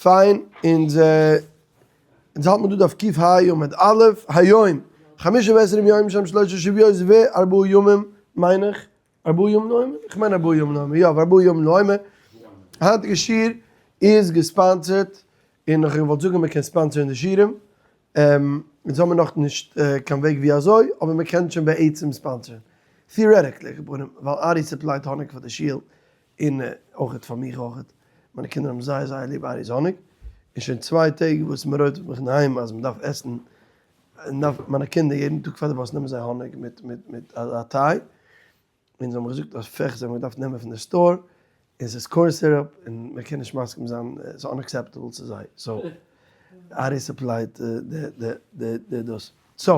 פיין, אונז אונז האלט מיר דא דף קה עמוד א', היום, חמשה ועשרים יום שהם שלושה שבועות וארבעה ימים, מיין איך, ארבעה ימים לעומר? איך מיין ארבעה ימים לעומר, יא, וארבעה ימים לעומר. היינטיגע שיעור איז געספאנסערט, און איך וואלט זאגן מען קען ספאנסערן די שיעורים, אונז האמיר נאכנישט קיין וועג ווי אזוי, אבער מען קען שוין בעצם ספאנסערן, theoretically, ווייל ארי supply ט האניג פאר די שול, און אויכעט פאר מיך אויכעט, מיינע קינדער האבן זייער זייער ליב ארי'ס האניג, און שוין צוויי טעג וואס מען רודפ'ט מיך אינדערהיים אז מען דארף עסן, דארף מיינע קינדער יעדן טאג פאר די באס נעמען זיי האניג מיט מיט מיט א טיי, און זיי האבן מיר געזאגט אז פעך זיי האבן געדארפט נעמען פון די store, און ס'איז corn syrup און מען קען נישט מסכים זיין, ס'איז unacceptable צו זיי, so ארי supply ט די די די די דאס, so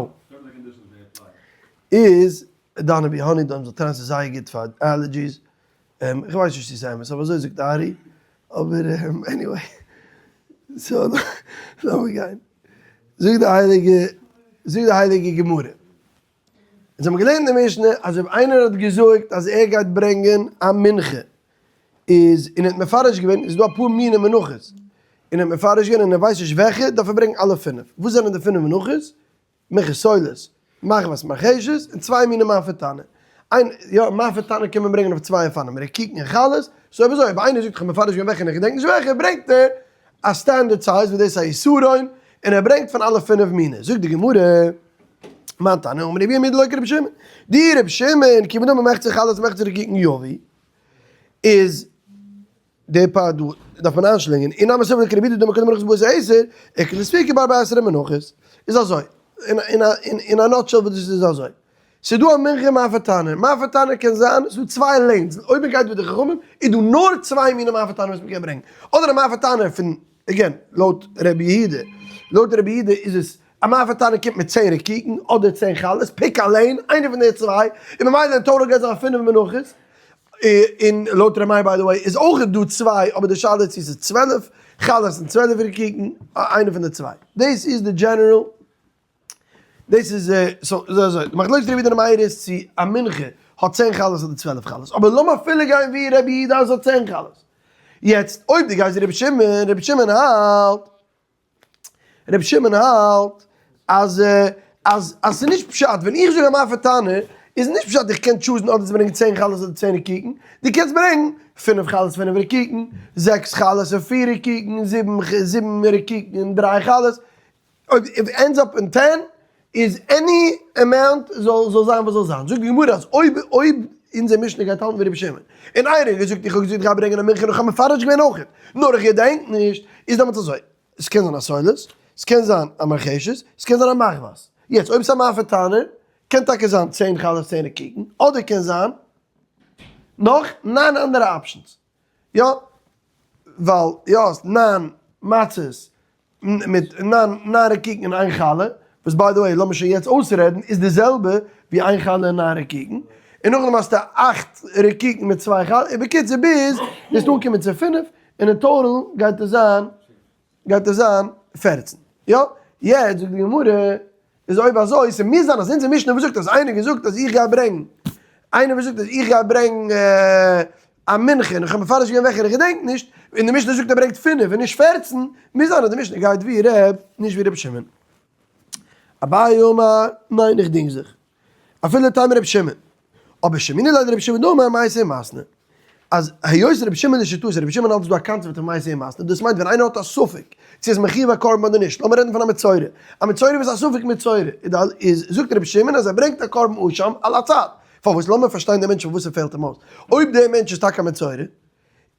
איז דאנעבי האניג דאן זאל טרעפן ס'איז זייער גוט פאר allergies, איך ווייס נישט צו ס'איז אמת אבער אזוי זאגט ארי, אבער anyway, so לאמיר גיין, זאגט די הייליגע, זאגט די הייליגע גמרא, אונז האבן געלערנט אין די משנה אז אויב איינער האט געזאגט אז ער גייט ברענגען א מנחה איז און ער האט מפרש געווען, איז דא אפאר מיני מנחות, און ער האט מפרש געווען און ער ווייסט נישט וועלכע, דארף ער ברענגען אלע פינף, וואס זענען די פינף מנחות? מנחת סולת, מחבת מרחשת, און צוויי מיני מאפה תנור. איין, יא, מאפה תנור קען מען ברענגען אויף צוויי אופנים, רקיקן און חלות, so אויב אזוי, אויב איינער זאגט איך האב מפרש געווען וועלכע און איך געדענק נישט וועלכע, ברענגט ער א standard size וואס דאס איז א יתרון, און ער ברענגט פון אלע פינף מיני. זאגט די גמרא, מאן תנא אמר רבי ירמי' דלא כרבי שמעון, די רבי שמעון, כיוון דאמר מחצה חלות מחצה רקיקן יביא, איז. די פאר דא דארף מען איינשלינגען, אי נמי סבר כרבי יהודה דאמר כל המנחות באות עשר, איכא לספוקי בארבע עשרה מנחות, איז אזוי, אין א nutshell וואס דאס איז אזוי, ס'איז דא א מנחה מאפה תנור, מאפה תנור קען זיין, ס'איז דא צוויי lanes, אויב מען גייט מיט די חכמים איז דא נאר צוויי מיני מאפה תנור וואס מען קען ברענגען, אדער א מאפה תנור פון, again, לויט רבי יהודה, לויט רבי יהודה איז עס א מאפה תנור קומט מיט צען רקיקן אדער צען חלות, pick א lane, איינע פון די צוויי, און ממילא אין total גייט זיין פינף מנחות, און לויט ר' מאיר by the way איז אויך דא צוויי, אבער די שאלה איז צו ס'איז 12 חלות און 12 רקיקן, איינע פון די צוויי. דאס איז די general, דאס איז so אזוי, די מחלוקת רבי יהודה און ר' מאיר איז צו א מנחה האט צען חלות אדער 12 חלות, אבער לאמיר אפילו גיין ווי רבי יהודה אז האט צען חלות. יעצט אויב דו גייסט ווי רבי שמעון, רבי שמעון האלט רבי שמעון האלט אז אז אז ס'איז נישט פשט ווען איך זאג א מאפה תנור איז נישט פשט איך קען choose ן אדער צו ברענגען צען חלות אדער צען רקיקן, דו קענסט ברענגן פינף חלות פינף רקיקן, זעקס חלות און פיר רקיקן, זיבן זיבן רקיקן און דריי חלות, אויב it ends up אין ten איז any amount זאל זאל זיין וואס זאל זיין, זאגט די גמרא אז אויב אויב אונזער משנה גייט האלטן ווי רבי שמעון, און איינער האט געזאגט איך האב געזאגט איך גיי ברענגען א מנחה און איך האב מפרש געווען אויכעט, נאר איך געדענק נישט, איז דעמאלטס אזוי, עס קען זיין א סולת, עס קען זיין א מרחשת, עס קען זיין א מחבת, יעצט אויב עס איז א מאפה תנור, קען טאקע זיין צען חלות צען רקיקן, אדער קען זיין נאך ניין אנדערע options, יא, ווייל יא האסט ניין מצות מיט ניין ניין רקיקן און איין חלה, וואס by the way לאמיר שוין יעצט אויסרעדן איז די זעלבע ווי איין חלה און ניין רקיקן, און נאכדעם האסטו אכט רקיקן מיט צוויי חלה, און בקיצור ביז וועסט אנקומען צו פינף, און אין total גייט עס זיין גייט עס זיין פערצן. יא? יעצט זאגט די גמרא, איז אויב אזוי, ס'מוז זיין אז אונזער משנה וואס זאגט אז איינער געזאגט אז איך גיי ברענגן, איינער וואס זאגט אז איך גיי ברענגן א מנחה און איך האב מפרש געווען וועלכע איך געדענק נישט, און די משנה זאגט ער ברענגט פינף און נישט פערצן, מוז זיין אז די משנה גייט ווי ר' נישט ווי ר' שמעון. אביי אמר, ניין איך דינג זיך. אפילו תימא רבי שמעון. אבער שומעינן ליה דרבי שמעון דאמר מייתי ומתני. אז היות רבי שמעון איז שיטתו, רבי שמעון האלט ס'איז דא א קאנצעפט פון מייתי ומתני, דאס מיינט ווען איינער האט א ספק צו איז מחיוב א קרבן אדער נישט, לאמיר רעדן פון א מצורע, א מצורע וואס איז א ספק מצורע, איז זאגט רבי שמעון אז ער ברענגט א קרבן אשם על הצד. פארוואס? לאמיר פארשטיין דעם מענטש פארוואס ס'פעלט אים אויס. אויב דער מענטש איז טאקע א מצורע,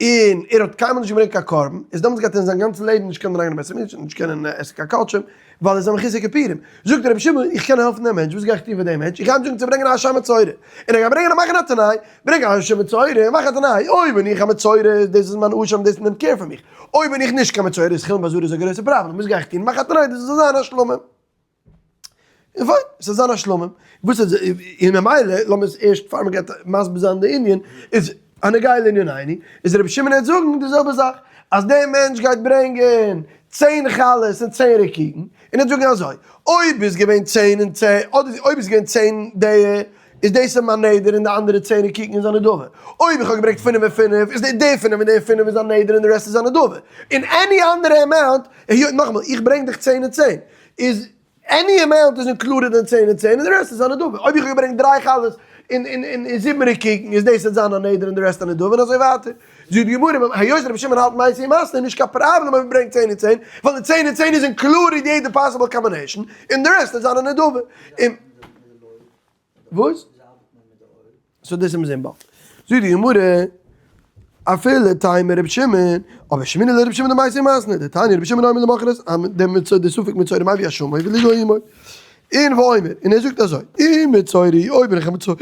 און ער האט קיינמאל נישט געברענגט קיין קרבן, איז דעמאלטס גייט ער אין זיין גאנצן לעבן נישט קענען אריינגיין אין בית המקדש און נישט קענען עסן קיין קדשים, ווייל ער איז א מחוסר כיפורים. זאגט רבי שמעון, איך קען העלפן דעם מענטש, וואס גיי איך טון פאר דעם מענטש? איך גיי אים זאגן צו ברענגען א אשם מצורע, און ער גייט ברענגען און מאכן א תנאי, ברענג א אשם מצורע און מאך א תנאי, אויב בין איך א מצורע, דאס איז מיין אשם, דאס נעמט care פון מיך, אויב בין איך נישט קיין מצורע, איז חולין בעזרה איז א גרויסע פראבלעם, וואס גיי איך טון? מאך א תנאי, דאס זאל זיין א שלמים. און פיין, עס זאל זיין א שלמים. וואס איז, און ממילא, לאמיר עס ערשט פאר מען גייט מסביר זיין די ענין, איז הנוגע לענינינו, איז רבי שמעון העט זאגן די זעלבע זאך, אז דער מענטש גייט ברענגען צען חלות און צען רקיקן, און ער וועט זאגן אזוי, אויב איז געווען צען און צען, אדער אויב איז געווען צען די. איז דאס איז מיין נדר און די אנדערע 10 רקיקין איז א נדבה. אויב איך האב געברענגט פינף און פינף, איז די פינף און די פינף איז א נדר און די rest איז א נדבה. און any אנדערע amount, היות נאכאמאל, איך ברענג דיך 10 און 10, איז any amount איז included אין 10 און 10 און די rest איז א נדבה. אויב איך האב געברענגט דריי חלות און און און זיבן רקיקין, איז דאס וועט זיין א נדר און די rest א נדבה און אזוי ווייטער. זאגט די גמרא, היות רבי שמעון האלט מתה ומתנה איז נישט קיין פראבלעם אויב מ'ברענגט 10 און 10, ווייל די 10 און 10 איז included יעדע possible combination, און די rest וועט זיין א נדבה. און וואס? so דאס מיר זען באלד. זאגט די גמרא, אפילו תימא רבי שמעון, אבער שמיני לרבי שמעון דמתה ומתנה, דתניא רבי שמעון אומר למחרת, דער מצורע, דער ספק מצורע מביא אשמו ולוגו עמו. און ואומר, און ער זאגט אזוי, אם מצורע, אויב בין איך א מצורע,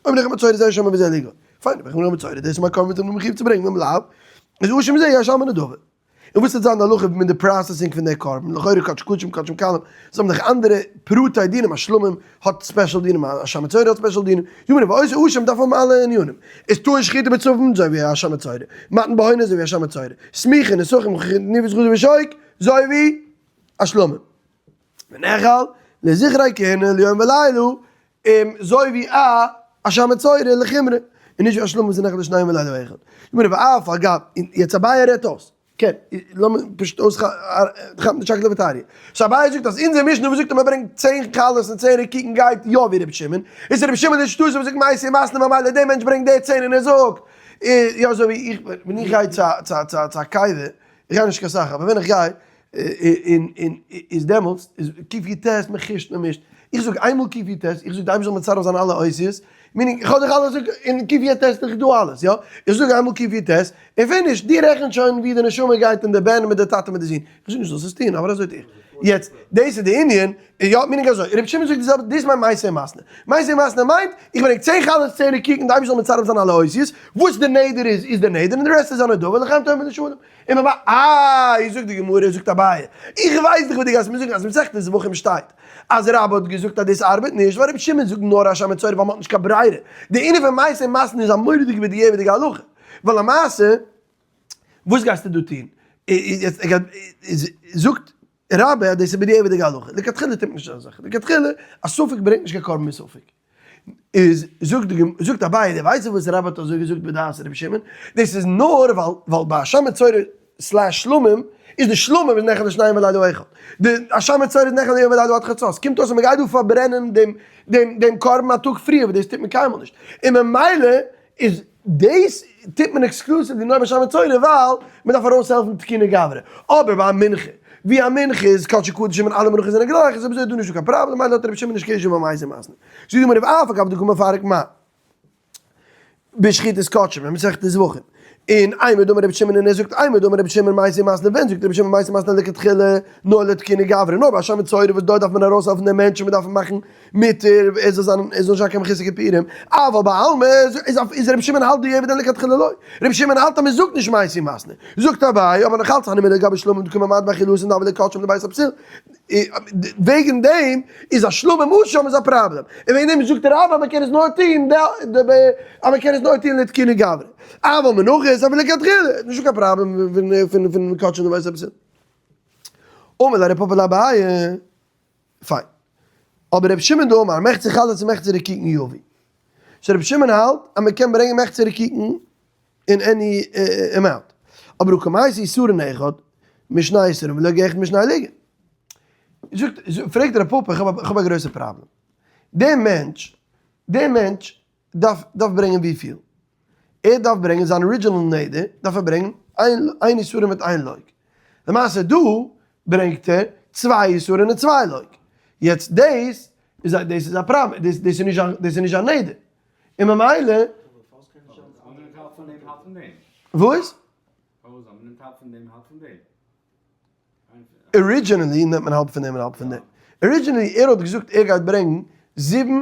אויב בין איך א מצורע זה אשמו וזה לוגו. פיין, אויב איך בין א מצורע, דאס איז מיין קרבן וואס איך בין מחויב צו ברענגען, ואם לאו, איז אשם זה ישלם נדבה. און וואס וועט זיין די הלכה מיט די processing פון די קרבן? לכאורה קדש קדשים קדשים קלים, זיי האבן דאך אנדערע פרטי דינים, א שלמים האט special דינים, א אשם מצורע האט special דינים, זאג מיר אויב אשם דארף האבן אלע ענינים, איז טעון שחיטה בצפון אזוי ווי אשם מצורע, מתן בהונה אזוי ווי אשם מצורע, סמיכה נסכים תנופת חזה ושוק אזוי ווי א שלמים. ונאכל לזכרי כהונה ליום ולילה, אזוי ווי א אשם מצורע לחומרא, און נישט ווי א שלמים וואס איז נאכל לשניים ולילה אחד. גמרא ואף על גב, און יעצט אביי רעדט אויס, כן, לאמיר פשוט אויסכאפן די שקלא וטריא. so אביי זאגט אז אונזער משנה וואס זאגט אז מען ברענגט 10 חלות און 10 רקיקין גייט יא ווי רבי שמעון, איז רבי שמעון די שטות וואס זאגט מתה ומתנה ממילא דער מענטש ברענגט די 10 און ער זאגט, יא אזוי ווי איך, ווען איך גיי צו א קבר, איך גיי נישט קיין סאך אבער ווען איך גיי, און און איז דעמאלטס איז קי"ט מען חישט מען מישט, איך זאג איינמאל קי"ט, איך זאג די אייבערשטער זאל מצרף זיין אלע אותיות, meaning איך האב דאך אלעס אין קי"ט איז דאך דא אלעס, יא? איך זאג איינמאל קי"ט, און finish, דו רעכן שוין ווי די נשמה גייט אין די בן מיט די טאטע מיט די זון, איך זאג נישט זאלסט עס טון אבער אזוי טו איך. יעצט, דאס איז די ענין, יא, meaning אזוי, רבי שמעון זאגט די זעלבע, דאס מיינט מתה ומתנה. מתה ומתנה מיינט, איך ברענג 10 חלות 10 רקיקין, די אייבערשטער זאל מצרף זיין אלע אותיות, וואס די נדר איז, איז די נדר, און די rest איז א נדבה, לחיים טובים ולשלום. און מ'בא איי, זאגט די גמרא, זאגט אביי, איך ווייס דאך וואס דו גייסט מיר זאגן, אז מסכת זבחים שטייט אז רבה האט געזאגט אז דאס ארבעט נישט, ווייל רבי שמעון זאגט נאר אשם מצורע ווייל מ'האט נישט קיין ברירה. די ענין פון מתה ומתנה איז א מורא'דיגע בדיעבד'יגע הלכה, ווייל למעשה, וואס גייסטו דא טון? זאגט רבה אז דאס איז בדיעבד'יגע הלכה, לכתחילה טוט מען נישט אזא זאך, לכתחילה א ספק ברענגט נישט קיין קרבן מספק. איז זאגט די זאגט אביי די ווייסט וואס רבה האט אזוי געזאגט בדעת רבי שמעון? דאס איז נאר ווייל ווייל ביי אשם מצורע slash שלמים איז די שלמים איז נאכל לשניים ולילה אחד, די אשם מצורע איז נאכל ליום ולילה עד חצות, קומט אויס אז מען גייט דא פארברענען דעם דעם דעם קרבן א טאג פריער וואס דאס טוט מען קיינמאל נישט, און ממילא איז דאס טוט מען exclusively נאר ביי אשם מצורע ווייל מען דארף ארויסהעלפן תקוני גברא, אבער ביי א מנחה ווי א מנחה איז קדשי קדשים און אלע מנחות זענען גלייך איז אויב אזוי איז דא נישטא קיין פראבלעם ממילא האט רבי שמעון נישט קיין אישו ביי מתה ומתנה. זאגט די גמרא ואף על גב דקא מפרק מר בשחיטת קדשים אין מסכת זבחים און אימר דאמר רבי שמעון און ער זאגט אימר דאמר רבי שמעון מתה ומתנה ווען זאגט רבי שמעון מתה ומתנה לכתחילה נאר לתקוני גברא נאר ביי אשם מצורע וואס דארט דארף מען ארויסהעלפן דעם מענטש און מען דארף אים מאכן מותר ער זאל זיין ער זאל נישט זיין קיין מחוסר כיפורים אבל בעלמא איז איז רבי שמעון האלט דיעבד אין לכתחילה לא רבי שמעון האלט אז מען זאגט נישט מתה ומתנה זאגט אביי אבער נאך אלץ הני מילי לגבי שלמים דקא ממעט באכילתן דהוה להו קדשים דבית הפסול וועגן דעם איז א שלמים אשם איז א פראבלעם, און וועגן דעם זאגט רבה אז מען קען עס נאר טוהן אז מען קען עס נאר טוהן לתקוני גברא, אבל מנחות אפילו לכתחילה, נישטא קיין פראבלעם פון פון קדשים דבית הפסול. אמר ליה רב פפא לאביי, פיין. אבער רבי שמעון דאמר מחצה חלות ומחצה רקיקין יביא. so רבי שמעון האלט אז מען קען ברענגען מחצה רקיקין אין any amount. אבער הא קמייתי עשרון אחד משני עשרון ולוג אחד משני לוגין. זאגט, פרעגט רב פפא, איך האב א גרויסע פראבלעם. דער מענטש, דער מענטש דארף דארף ברענגען וויפיל? ער דארף ברענגען זיין original נדר, דארף ער ברענגען איין איין עשרון מיט איין לוג. למעשה דא ברענגט ער צוויי עשרון און צוויי לוג. יעצט דאס איז א דאס איז א פראבלעם, דאס איז נישט דאס איז נישט א נדר. און ממילא. וואס? originally נעמט מען האלב פון דעם און האלב פון דעם. originally ער האט געזאגט ער גייט ברענגן זיבן,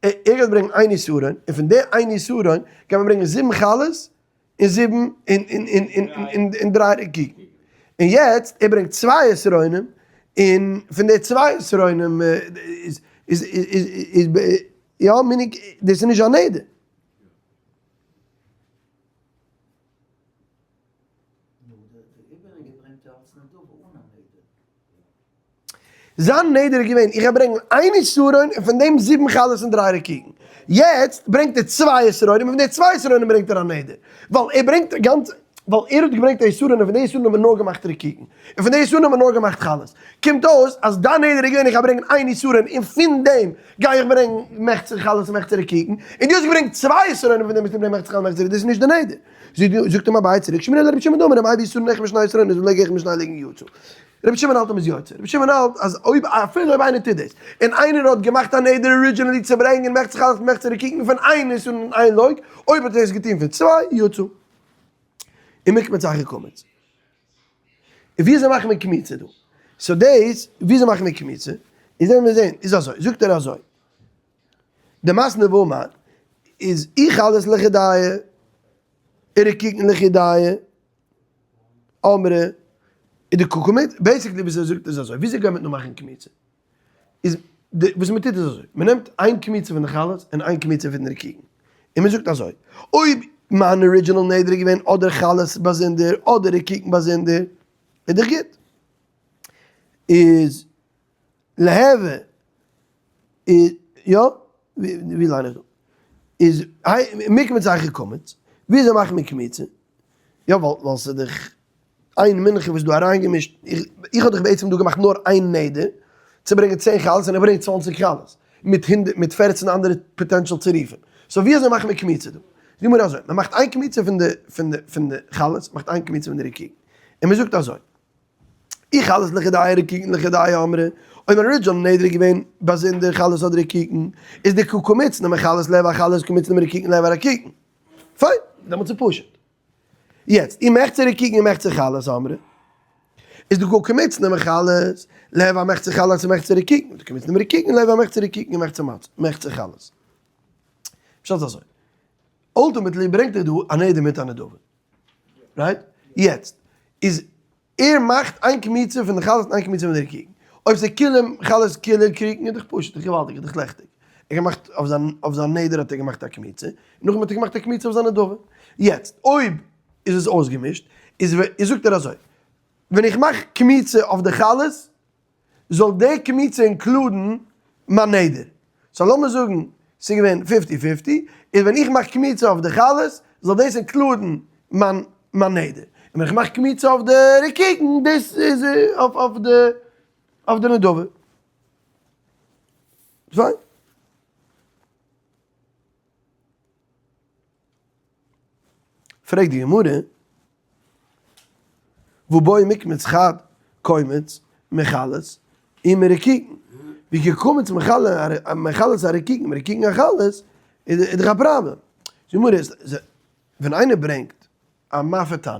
ער גייט ברענגן איין עשרון, און פון די איין עשרון גייט מען ברענגען זיבן חלות און זיבן און דריי רקיקין. און יעצט ער ברענגט צוויי עשרונים, און פון די צוויי עשרונים איז איז איז יא meaning דאס איז נישט א נדר. זיין נדר איז געווען, איך גיי ברענגען איין עשרון און פון דעם זיבן חלות און דריי רקיקן. יעצט ברענגט ער צוויי עשרונים און פון די צוויי עשרונים ברענגט ער א נדר. ווייל ער ברענגט גאנץ, ווייל ער האט געברענגט א עשרון און פון די עשרון האט מען נאר געמאכט רקיקן. און פון די עשרון האט מען נאר געמאכט חלות. קומט אויס אז דיין נדר איז געווען איך גיי ברענגען איין עשרון און פון דעם גיי איך ברענגען מחצה חלות און מחצה רקיקן. און דו האסט געברענגט צוויי עשרונים און פון דעם וועסטו ברענגען מחצה חלות און מחצה רקיקן. דאס איז נישט די נדר. זאגט אים אביי צוריק, שמיני לרבי שמעון דאמר רבי עשרון אחד משני עשרונות ולג אחד משני לוגין יצא. רבי שמעון האלט אז מ'איז יוצא. רבי שמעון האלט אז אויב אפילו אויב איינער טוט דאס, און איינער האט געמאכט א נדר originally צו ברענגען מחצה חלות און מחצה רקיקן פון איין עשרון און איין לוג, אויב האט ער עס געטון פון צוויי, יצא. און מקמץ אחר קמץ. און וויאזוי מאכט מען קמיצה דא? so דאס, וויאזוי מאכט מען קמיצה? איז וועלן מיר זען, איז אזוי, זאגט ער אזוי. די מתני ואמר איז אי חלות לחודייהו, ורקיקין לחודייהו, אמרי, איז דקא קמיץ, basically וואס ער זאגט איז אזוי, וויאזוי גייט מען נאר מאכן קמיצה? איז די וואס מען טוט איז אזוי, מען נעמט איין קמיצה פון די חלות און איין קמיצה פון די רקיקין, און מען זאגט אזוי, אויב מיין original נדר איז געווען אדער חלות באזונדער אדער רקיקין באזונדער, איז דאך גוט. איז להוי איז יא? ווי ליין איך דא? איז מקמץ אחר קמץ, וויאזוי מאכט מען קמיצה? יא ווייל ס'איז דאך איין מנחה וואס איז דא אריינגעמישט, איך האב דאך בעצם דא געמאכט נאר איין נדר, צו ברענגען צען חלות און איך ברענג צוואנציג חלות, מיט הונדערט מיט פערצן אנדערע potential צירופים, so ווי אזוי מאכט מען קמיצה דא? זאג מיר אזוי, מען מאכט איין קמיצה פון די פון די פון די חלות, מען מאכט איין קמיצה פון די רקיקין, און מען זאגט אזוי, אי חלות לחודייהו רקיקין לחודייהו אמרי, אויב מיין original נדר איז געווען באזונדער חלות אדער רקיקין, איז דקא קמיצנא מחלות ליהוי אחלות קמיצנא מרקיקין ליהוי ארקיקין. פיין, דעמאלטס איז פשוט. יעצט, אי מחצה רקיקין ומחצה חלות אמרי, איז דקא קמיצנא מחלות ליהוי אמחצה חלות ומחצה רקיקין, דקא קמיצנא מרקיקין ליהוי אמחצה רקיקין ומחצה חלות. פשט איז אזוי, ultimately ברענגט ער דא א נדר מיט א נדבה. right? יעצט, איז ער מאכט איין קמיצה פון די חלות און איין קמיצה פון די רקיקין. אויב ס'איז כולם חלות כולם רקיקין איז דאך פשוט, דאך געוואלדיג, איז דאך לעכטיג. ער האט געמאכט אויף זיין אויף זיין נדר האט ער געמאכט א קמיצה, און נאכדעם האט ער געמאכט א קמיצה אויף זיין נדבה. יעצט, אויב איז עס אויסגעמישט, איז זאגט ער אזוי, ווען איך מאך קמיצה אויף די חלות, זאל די קמיצה include ן מיין נדר. so לאמיר זאגן ס'איז געווען fifty fifty, איז ווען איך מאך קמיצה אויף די חלות, זאל דאס include ן מיין מיין נדר. און ווען איך מאך קמיצה אויף די רקיקין, דאס איז אויף אויף די אויף די נדבה. פיין. פרעגט די גמרא, והא בעי מקמץ חד קומץ מחלות ומרקיקין, ווי קא קמיץ מחלות ארקיקין מרקיקין אחלות, איז דאך א פראבלעם. די גמרא איז, ווען איינער ברענגט א מאפה תנור,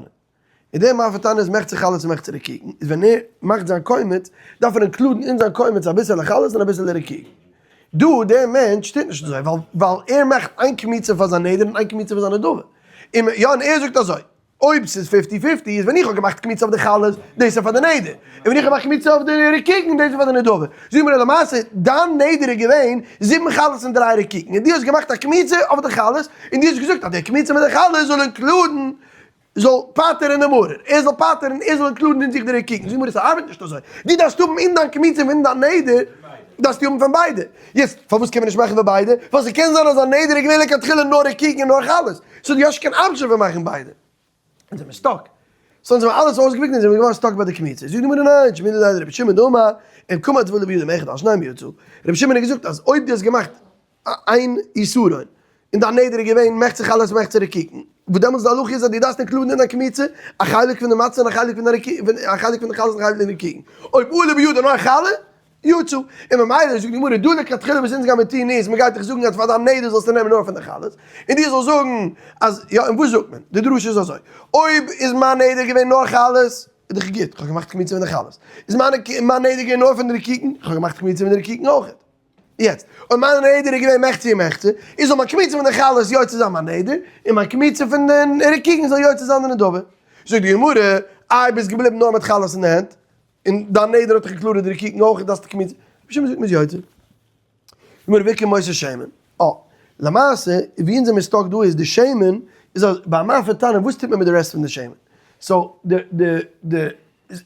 און דער מאפה תנור איז מחצה חלות און מחצה רקיקין, איז ווען ער מאכט זיין קומץ, דארף ער include ן אין זיין קומץ אביסעלע חלות און אביסעלע רקיקין. דא, דער מענטש טוט נישט אזוי, ווייל ווייל ער מאכט איין קמיצה פאר זיין נדר און איין קמיצה פאר זיין נדבה. און יא, און ער זאגט אזוי, אויב ס'איז fifty fifty, איז ווען איך האב געמאכט קמיצה אויף די חלות, דאס איז פאר די נדר. און ווען איך האב געמאכט קמיצה אויף די רקיקין, דאס איז פאר די נדבה. זאג מיר למעשה, דיין נדר איז געווען זיבן חלות און דריי רקיקין, און דו האסט געמאכט א קמיצה אויף די חלות, און דו האסט געזאגט אז די קמיצה מיט די חלות זאל include ן זאל פטר'ן די מרור, ער זאל פטר'ן, ער זאל include ן אין זיך די רקיקין, זאג מיר עס ארבעט נישט אזוי, דו דארפסט האבן אין דיין קמיצה און אין דיין נדר, דארפסטו האבן פון ביידע, יעצט פארוואס קען מען נישט מאכן פון ביידע, ווייל ס'קען זיין אז א נדר איז געווען לכתחילה נאר רקיקין און נאר חלות, so דו האסט נישט קיין option פון מאכן ביידע, אונז זעמיר stuck, so אונז האבן אלעס אויסגעפיגט און זעמיר געווארן stuck ביי די קמיצה, זאגט די גמרא ניין, שמילי ליה דרבי שמעון דאמר, אם קמץ ועלה בידו מאחד על שנים יצא, רבי שמעון האט געזאגט אז אויב דו האסט געמאכט איין עשרון, און דיין נדר איז געווען מחצה חלות מחצה רקיקין, וואס דעמאלטס די הלכה איז אז דו דארפסט include ן אין דיין קמיצה א חלק פון די מצה און א חלק פון די א חלק פון די חלות און א חלק פון די רקיקין, אויב עלה בידו נאר חלה, יצא, און ממילא זאגט די גמרא דא לכתחילה וואס אונז גיימיר טון איז, מ'גייט דיך זאגן אז פאר דיין נדר זאלסטו נעמען נאר פון די חלות, און דו זאלסט זאגן אז יא, און וואס זאגט מען? די דרשה איז אזוי, אויב איז מיין נדר געווען נאר חלות, איז דאך גוט, כ'האב געמאכט קמיצה פון די חלות, איז מיין נדר געווען נאר פון די רקיקין, כ'האב געמאכט קמיצה פון די רקיקין אויכעט. יעצט, אויב מיין נדר איז געווען מחצה ומחצה, איז זאל מיין קמיצה פון די חלות יוצא זיין מיין נדר, און מיין קמיצה פון די רקיקין זאל יוצא זיין די נדבה. זאגט די גמרא, איי ביסט געבליבן נאר מיט חלות אין די הענט, און דיין נדר האט דאך included די רקיקין אויך, דארפסטו קמיצה. רבי שמעון זאגט מ'איז יוצא. גמרא ואיכא מותר שמן. אה, למעשה, ווי אונז זעמיר stuck דא איז די שמן, איז אז ביי א מאפה תנור וואס טוט מען מיט די רעסט פון די שמן? so, די, די, די,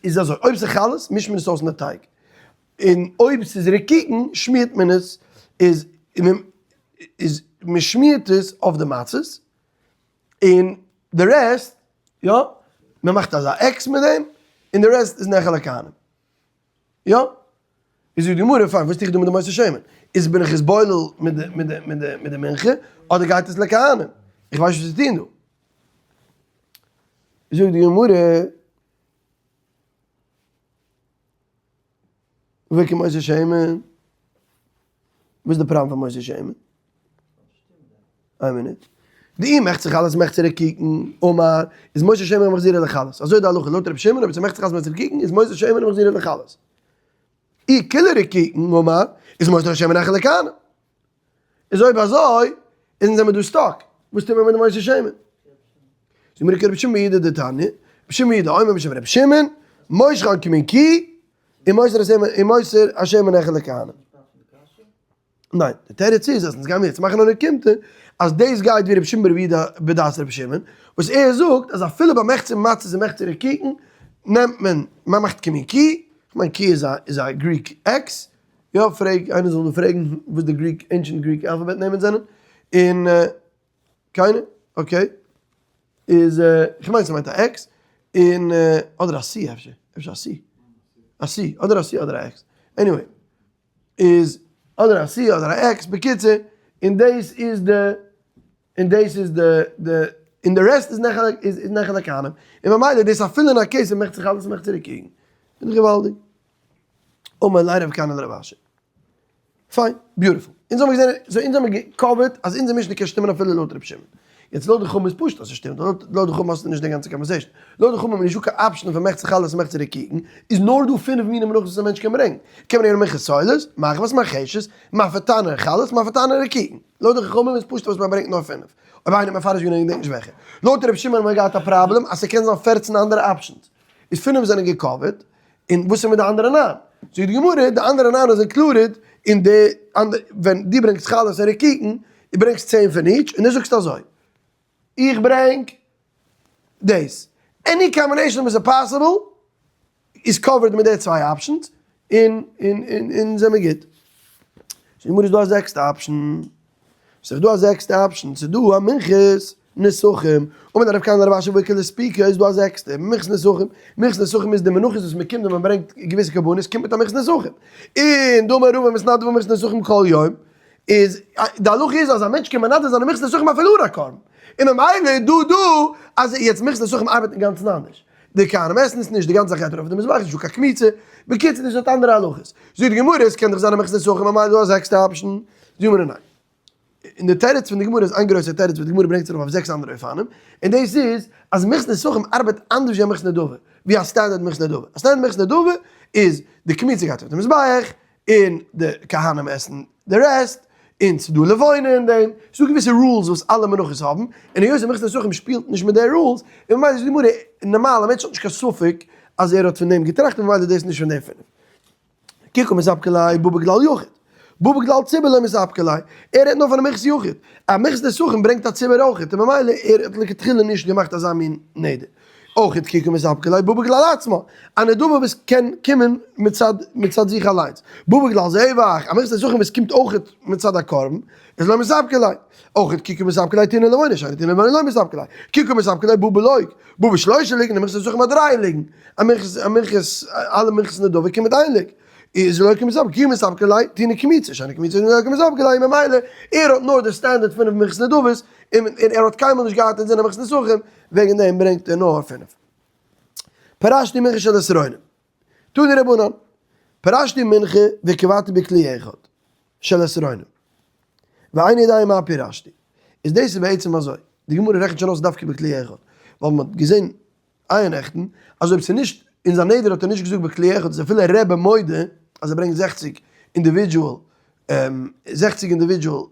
איז אזוי, אויב ס'איז חלות, מישט מען עס אויס אין די טייג. און אויב ס'איז רקיקין שמירט מען עס, איז איז מען שמירט עס אויף די מצות, און די rest, יא, מען מאכט אזא X מיט דעם, און די rest איז נאכל לכהנים. יא? איז זאגט די גמרא, פיין, וואס טו איך דא מיט די מותר שמן? איז בין איך עס בולל מיט די מיט די מיט די מיט די מנחה, אדער גייט עס לכהנים? איך ווייס נישט וואס צו טון דא. זאגט די גמרא, והאיכא מותר שמן? וואס איז די פראבלעם פון מותר שמן? איין מינוט. דאי מחצה חלות מחצה רקיקין, אמר, איז מותר שמן ומחזירה לחלות. אזוי איז די הלכה לויט רבי שמעון, אויב עס איז מחצה חלות מחצה רקיקין, איז מותר שמן ומחזירה לחלות. אי כולה רקיקין, אמר, איז מותר שמן נאכל לכהנים. איז אויב אזוי, איז זעמיר דא stuck. וואס טוט מען מיט די מותר שמן? זאגט מיר רבי שמעון בר יהודה דתניא, רבי שמעון בר יהודה אומר בשם רבי שמעון, מושכן כמין קי, און מותר השמן נאכל לכהנים. ניין, די תירוץ איז אז אונז גיימיר יעצט מאכן אן אוקימתא אז דאס גייט ווי רבי שמעון ברבי יהודה בדעת רבי שמעון, וואס ער זאגט אז אפילו ביי מחצה מצות און מחצה רקיקין נעמט מען, מען מאכט כמין קי, כ'מיין קי איז א איז א Greek X, יא פרעג, איינער זאל דא פרעגן וואס די Greek, ancient Greek alphabet נעמען זענען, און קיינער? okay. איז כ'מיין ס'מיינט א X, און אדער א C אפשר, אפשר א C, א C, אדער א C אדער א X, anyway. איז אדער א C אדער א X, בקיצור, און דאס איז די, און דאס איז די, די, און די rest איז נאכל איז נאכל לכהנים, און ממילא דאס אפילו אין א case ווען מחצה חלות מחצה רקיקין, איז דאך געוואלדיג. אמר ליה רב כהנא לרב אשי. פיין, beautiful. אונז האבן געזען, so אונז האבן גע cover ט אז אונזער משנה קען שטימען אפילו לויט רבי שמעון. יעצט לויט די חכמים איז פשוט אז ס'שטימט, ווייל לויט די חכמים האסטו נישט די גאנצע conversation. לויט די חכמים איז נישטא קיין option פון מחצה חלות און מחצה רקיקין, איז נאר דא פינף מיני מנחות וואס א מענטש קען ברענגען. קען ברענגען מנחת סולת, מחבת, מרחשת, מאפה תנור חלות, מאפה תנור רקיקין. לויט די חכמים איז פשוט אז מען ברענגט נאר פינף. אויב איינער האט מפרש געווען איך געדענק נישט וועלכע. לויט רבי שמעון האט מען געהאט א פראבלעם אז ס'קען זיין פערצן אנדערע options. איז פינף זענען גע cover ט, און וואס איז מיט די אנדערע ניין? זאגט די גמרא, די אנדערע ניין איז included אין די אנדערע, ווען דו ברענגסט חלות און רקיקין, דו ברענגסט 10 פון each, און דו זאגסט אזוי, איך ברענג דאס, any combination וואס איז possible, איז covered מיט די צוויי options, און און און און זעמיר גוט. זאגט די גמרא איז דא א זעקסטע option. ס'איז דא א זעקסטע option, ס'איז דא א מנחת נסכים, אמר רב כהנא לרב אשי והאיכא לספוקי איז דא א זעקסטע, מנחת נסכים, מנחת נסכים איז די מנחות וואס מען קומט ווען מען ברענגט געוויסע קרבנות קומט מיט א מנחת נסכים, און דאמר רבא מתנדב במנחת נסכים כל יום, איז די הלכה איז אז א מענטש קען מנדב זיין א מנחת נסכים אפילו אן א קרבן, און ממילא איז דא דא אז יעצט מנחת נסכים ארבעט אינגאנצן אנדערש, די כהנים עסן עס נישט, די גאנצע זאך גייט ארויף אויף די מזבח, נישטא קיין קמיצה, בקיצור דאס האט אנדערע הלכות, זאגט די גמרא עס קען דאך זיין א מנחת נסכים ממילא איז דא א זעקסטע option, זאגט גמרא ניין. און די תירוץ פון די גמרא איז איין גרויסע תירוץ וואס די גמרא ברענגט ארויף אויף זעקס אנדערע אופנים, און דאס איז אז מנחת נסכים ארבעט אנדערש ווי א מנחת נדבה, ווי א standard מנחת נדבה. א standard מנחת נדבה איז די קמיצה גייט אויף די מזבח, און די כהנים עסן די rest, און ס'איז דא לבונה אין דעם, ס'איז דא געוויסע rules וואס אלע מנחות האבן, און היות די מנחת נסכים שפילט נישט מיט די rules, און ממילא זאגט די גמרא, נארמאל א מענטש האט נישט קיין ספק אז ער האט פון דעם געטראכט און ממילא איז דאס נישט פון די פינף. כי קא מספקא ליה בא בכלל יחיד. בא בכלל ציבור לא מספקא ליה. ער רעדט נאר פון א מנחת יחיד. א מנחת נסכים ברענגט א ציבור אויכעט, און ממילא ער האט לכתחילה נישט געמאכט אזא מין נדר. אויכעט כי קא מספקא ליה בא בכלל עצמה. א נדבה וואס קען קומען מצד מצד זיך אליינס. בא בכלל זבח. א מנחת נסכים וואס קומט אויכעט מצד א קרבן, איז לא מספקא ליה. אויכעט כי קא מספקא ליה טעונה לבונה, שאינה טעונה לבונה לא מספקא ליה. כי קא מספקא ליה בא בלוג. בא בשלושה לוגין, א מנחת נסכים האט דריי לוגין. א מנחת, א מנחת, אלע מנחות נדבה קומט מיט איין לוג. איז לא קא מספקא, כי מספקא ליה טעונה קמיצה, שאינה קמיצה לא קא מספקא ליה, ממילא ער האט נאר די standard פינף מנחת נדבות, און ער האט קיינמאל נישט געהאט אין זינען מנחת נסכים, וועגן דעם ברענגט ער נאר פינף. פרשתי מנחה של עשרונים. תנו רבנן, פרשתי מנחה וקבעתי בכלי אחד של עשרונים. ואיני יודע מה פירשתי. איז דאס איז בעצם אזוי, די גמרא רעכנט שוין אויס דווקא בכלי אחד, ווייל מען האט געזען אייערנעכטן אז אויב ס'איז נישט אין זיין נדר האט ער נישט געזאגט בכלי אחד איז אפילו רבי מודה אז ער ברענגט 60 individual 60 individual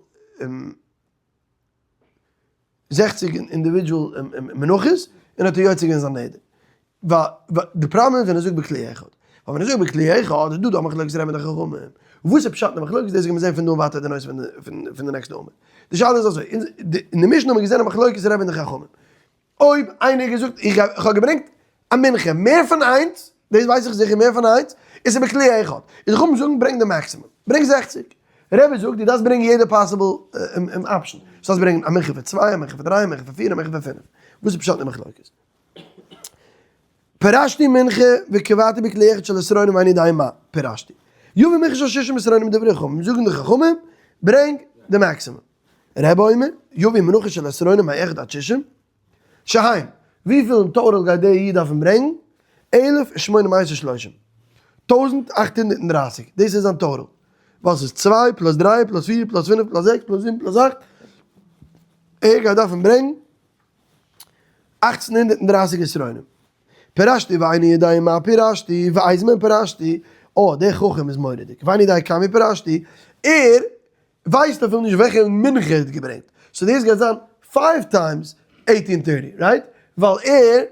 60 individual מנחות און האט ער יוצא געווען זיין נדר. ווייל די פראבלעם איז ווען ער זאגט בכלי אחד. ווייל ווען ער זאגט בכלי אחד איז דא דא א מחלוקת רבי און די חכמים. וואס איז פשט אין די מחלוקת דאס גייט מען זען פון דא און ווייטער די נושא פון די נעקסטע עמוד. די שאלה איז אזוי, אין די משנה האט מען געזען א מחלוקת רבי און די חכמים. אויב איינער האט געזאגט איך האב געברענגט א מנחה מער פון איינס, דאס ווייס איך זיכער מער פון איינס, איז עס בכלי אחד. איז חכמים זאגן ברענג די maximum. ברענג 60. רבי זאגט דו דארפסט ברענגען יעדע possible option. דו דארפסט ברענגען א מנחה פאר צוויי, א מנחה פאר דריי, א מנחה פאר פיר, א מנחה פאר פינף. וואס איז פשט אין מחלוקת? פירשתי מנחה וקבעתי בכלי אחד של עשרונים ואיני יודע מה פירשתי. יביא מנחה של שישים עשרונים דברי חכמים. זאגן די חכמים ברענג די maximum. רבי אומר יביא מנחה של עשרונים מאחד עד שישים. שהם, וויפיל אין total גייט דער איד דארפן ברענגן? 1830. 1830. דאס איז זיין total. וואס איז צוויי plus דריי plus פיר plus פינף plus זעקס plus זיבן plus אכט. ער גייט דארפן ברענגן 1830 עשרונים. פירשתי ואיני יודע מה פירשתי, ואיזה מהן פירשתי. אה, דער חכם איז מורא'דיג. ואיני יודע כמה פירשתי. ער ווייסט אפילו נישט וועלכע מנחה ער האט געברענגט. so דאס גייט זיין five times eighteen thirty, right? ווייל ער,